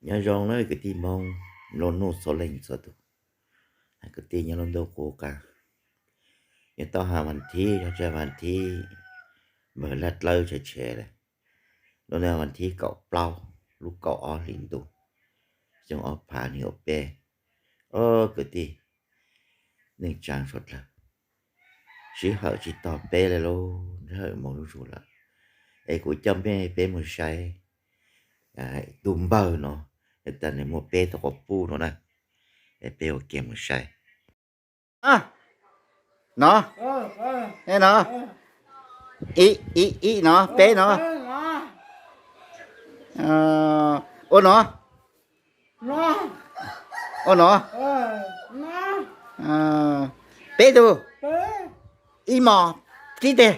Nyob zoo na kwv tij Hmoob, nplua nuj txhua leej txhua tus, kwv tij nyob lub ntuj qub qab, nyob tau ha vas thib, nyob tsa vas thib, npawg laj dlawb tshav tshev lawm. Lub no vas thib kaum plaub, lub kaum ob hlis ntuj, xyoo ob phav nees nkaum peb. Au kwv tij, neej tsaa suav dlawg, sij hawm tsis tog peb le lauj, sij hawm moog zuj zus lawm, es kuv coj mej peb moog saib tus npawg no, tas nwg muaj peb tug quas puj no na, es peb ua ke moog saib. No, no, ib, ib no, peb no, ua no, ua no, peb tug, ib mos, tsib teg.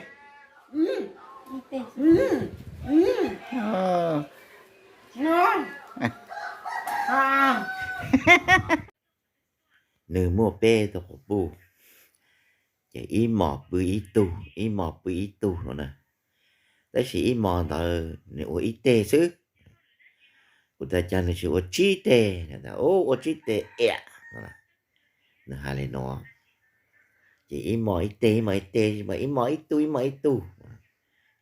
Nwg muaj peb tug quas puj, ces ib mos pw ib tug, ib mos pw ib tug no na. Tab sis ib mos ntawd nwg ua ib teg xwb. Kuv tas cas nwg tsis ua tsib teg, ua tsib teg iam no. Nwg has le nuav, ces ib mos ib teg, ib mos ib teg, ib mos ib tug, ib mos ib tug.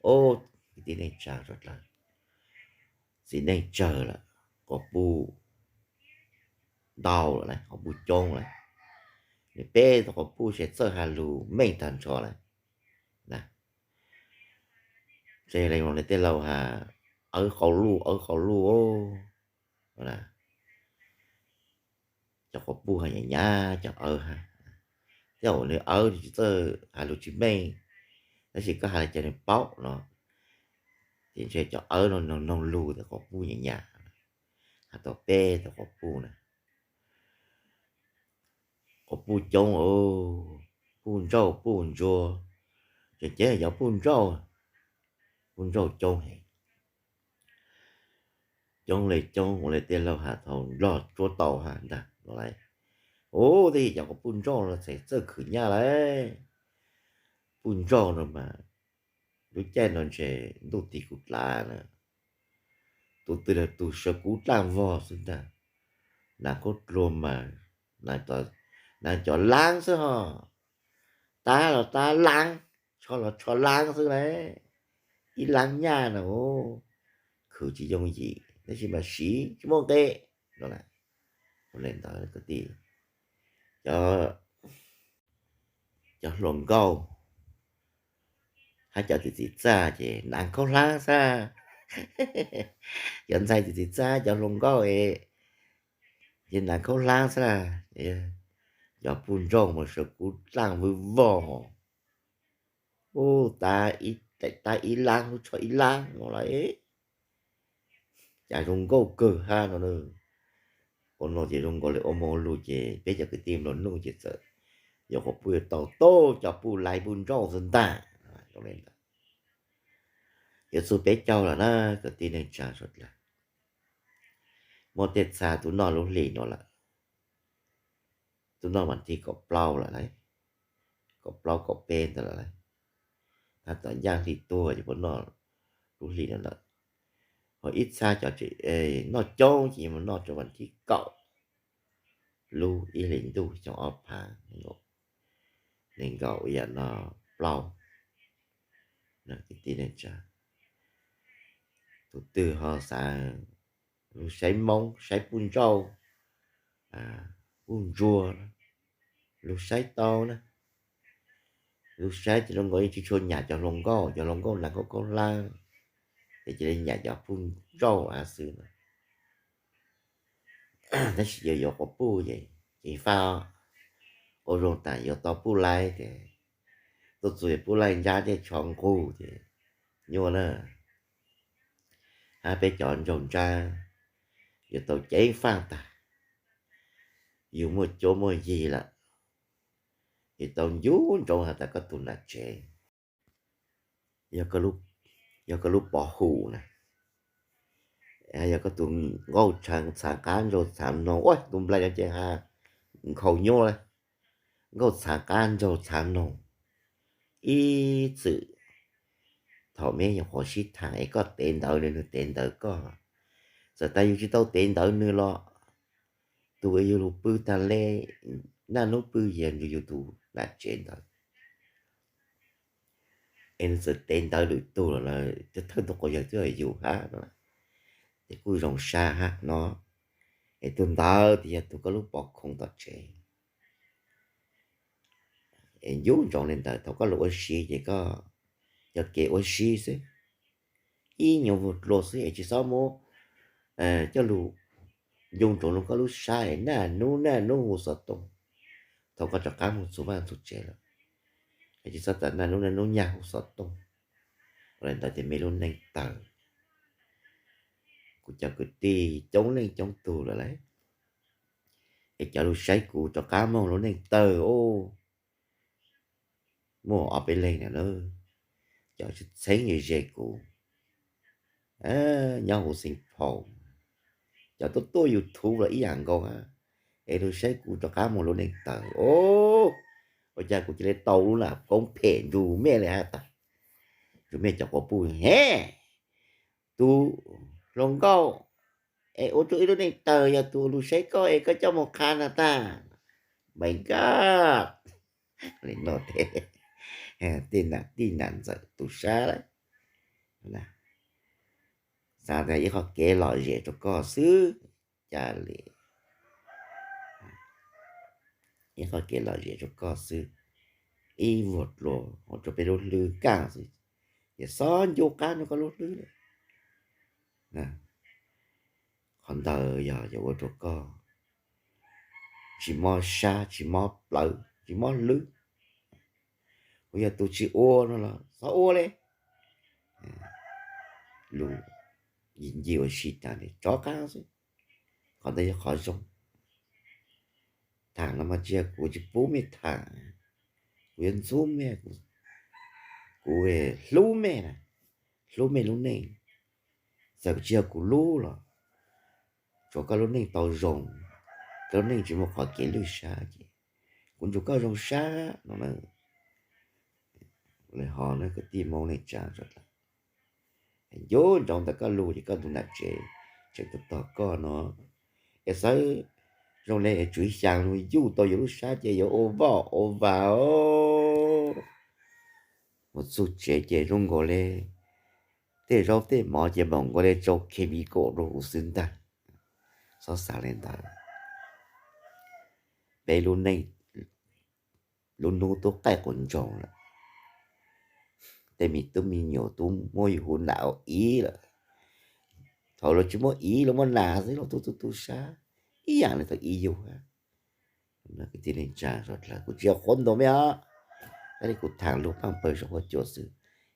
Au, kwv tij neej tsaa suav dlawg, txiv neej tsawg lawm, quas puj ntau lawm, quas puj coob lawm. Nwg peb tug quas puj ces txawj has lug meej tag nrho lawm na. Ces le tej laug has, awb qau luj, awb qau luj. Cov quas puj has nyam nyam cov awb hab. Tej zaum nwg awb tsis txawj has lug tsis meej, tab sis koj has le cas nwg paub no. Ces ntshe cov awb no noog lug tas quas puj nyam nyam, has tau peb tug quas puj na. Quas puj coob, puj nrauj puj ntsuag, tseem ceeb yog puj nrauj, puj nrauj coob heev. Coob le coob ua le tej laug has thaum Nplog tsuab tau hab ntag no lauj. Ua teb cov quas puj nrauj no txhais txawj khwm nyaj lauj. Puj nrauj no mas lub caij no ntshe ntuj tig kuv dlav na, tus twg los tus sawv kub dlaaj vog xwb ntag. Nas khaub dluag mas nas cov laab xwb hos, tab los tab laab, tsho los tsho laab xwb lauj. Ib laab nyaj no khwv tsis yooj yim tab sis mas siv tsis muaj nqe no. Ua le ntawd kwv tij, cov hluas nkauj hab cov txiv txaj ces nas khaub hlaab xwb. Cov ntxhais txiv txiv txaj cov hluas nkauj es ces nas khaub hlaab xwb. Cov puj nrauj mas sawv kub dlaaj vwj vog, ub, tab ib laab lub tsho ib laab no lauj. Cas zoo nkauj kawg hab no. Ua no ces zoo nkaus li ua moog lug ces peb cov kwv tij nplua nuj ces txawm yuav quas puj yuav tau tau cov puj lais puj nrauj xwb ntag. Yuav txug peb caug lawm na kwv tij neej tsaa suav dlawg. Muaj tej txha tub noj lub hli no lawm, tub noj vas thib kaum plaub lawm lauj, kaum plaub kaum peb ntawd lawm lauj. Hab tom ncaaj hli tuag ces puab noj lub hli no lawm. Ho ib txha cov noj coob ces yuav mus noj rau vas thib kaum lub ib hlis ntuj xyoo ob phav nees nkaum yam no plaub. Kwv tij neej tsaa, tus twg ho xav lug saib Moob, saib puj nrauj, puj ntsuag, lug saib tau na. Lug saib ces zoo nkaus yeej tsis tshua nyam cov hluas nkauj, cov hluas nkauj nas khaub khaub hlaab, ces cia li nyam cov puj nrauj av xwb na. Tab sis yuav yuav quas puj ces faj, ua zoo tas yuav tau puj laib ces tuaj txug puj laib ntsab tej tsho nqug ces nyuaj na. Hab peb cov ntsaug ntsab yuav tau ceev faj tag. Yug muaj cuab muaj yig lawm, yuav tau ncu ntsoov has tas koj tug nam tsev yog koj lub pov hum na, yog koj tus nkauj txhaav qab ntsaug txhaav noog, ua tus nplaig no ces has nkhaus nyuaj lawm, nkauj txhaav qab ntsaug txhaav noog. Ib txwm thaum meb nyuam qhuav sib thaam es koj tev ntawv nws, nws tev ntawv koj, Txawm tas yus tsis tau tev ntawv nws los tus uas yus lug pw tag le, naj nub pw yag nrug yus tus nam tsev ntawd, es nws txawm tev ntawv lwm tug los lawm, thawj tug quas yawg twb yog yus hab no, ces kuj zoo sab hab no. Es tug ntawd tes yog tug koj lub pov khoov tom tsev. Es ncu ntsoov le ntawd, thaum koj lug ua si ces koj yog kev ua si xwb, ib nyuag vuag dlua xwb es tsis xob muab coj lug ncu ntsoov rua koj lub sab es naj nub naj nub hu xov tooj. Thaum koj rov qab moog txug vaaj txug tsev lawm, es tsis xob tas naj nub naj nub nyag hu xov tooj. Ua le ntawd tes me lub neej tawg. Kuv cov kwv tij coob leej coob tug lawm lauj, es cov lug saib kuv rov qab moog lub neej tawg os, muaj ob peb leeg na, cov tsis txheeb ze ze kuv nyob huv Xeev Phaum, cov tuaj tuaj YouTube los ib yam nkaus hab, es lug saib kuv rov qab moog lub neej tawg os. Ua cas kuv cia li tau lub nam koob phem nrug mej le hab tas. Nrug mej cov quas puj he, tus hluas nkauj es ua rua ib lub neej tawg yog tus lug saib koj es koj coj moog qha na tag. Npaim nkaj li no tes, tej nam tij nam ntxawm tu sab lawm. Xaav tas ib qho kev lom zem rua koj xwb, ca le ib qho kev lom zem rua koj xwb, ib vuag dlua ua rua peb lub hlwb kaaj xwb, yog xob ncu qab rua koj lub hlwb lawm. Qhov ntawd yog yuav ua rua koj tsis mob sab, tsis mob plawv, tsis mob hlwb. Kuv yog tus tsis ua no los xob ua le. Lug ncig ua si tas rov qab xwb. Qhov ntawd yog qhov zoo. Thaam no mas tsis yog kuv tsis pub mej thaam, kuv yuav ntxub mej, kuv hlub mej na, hlub mej lub neej. Txawm tsis yog kuv lub los tsuav koj lub neej tau zoo, koj lub neej tsis muaj qhov kev lwj sab ces kuv nrug koj zoo sab no na. Le hov na kwv tij Moob neej tsaa sawv dlawg, ncu ntsoov ntawm koj lug ces koj tug nam tsev tseem tog tog koj no, es xawb zoo le tswv xyaa lug yuj tau yus lub sab ces yuav ua voj ua vaag os. Mus txug tsev ces zoo nkaus le tej zaub tej mov ces npaum nkaus le tsau chemical rua huv xwb ntag. Xob xaav le ntawd. Peb lub neej lub nub tub qaij quas ntsoog lawm, tej me tub me nyuam tub muab yus hu nam ua iv lawm. Thaum lawv tsis muaj iv, lawv muaj nam xwb los tub tub tu sab ib yaam le tau iv yug hab. Kwv tij neej tsaa sawv dlawg, kuv tsis yog qhuab ntuas mej os, tab li kuv thaam lug paaj pawg zoo huab cua xwb.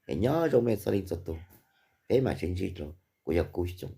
Es nyob zoo mej txhua leej txhua tug, peb mam sib ntsib dlua. Kuv yog Kub Xyooj.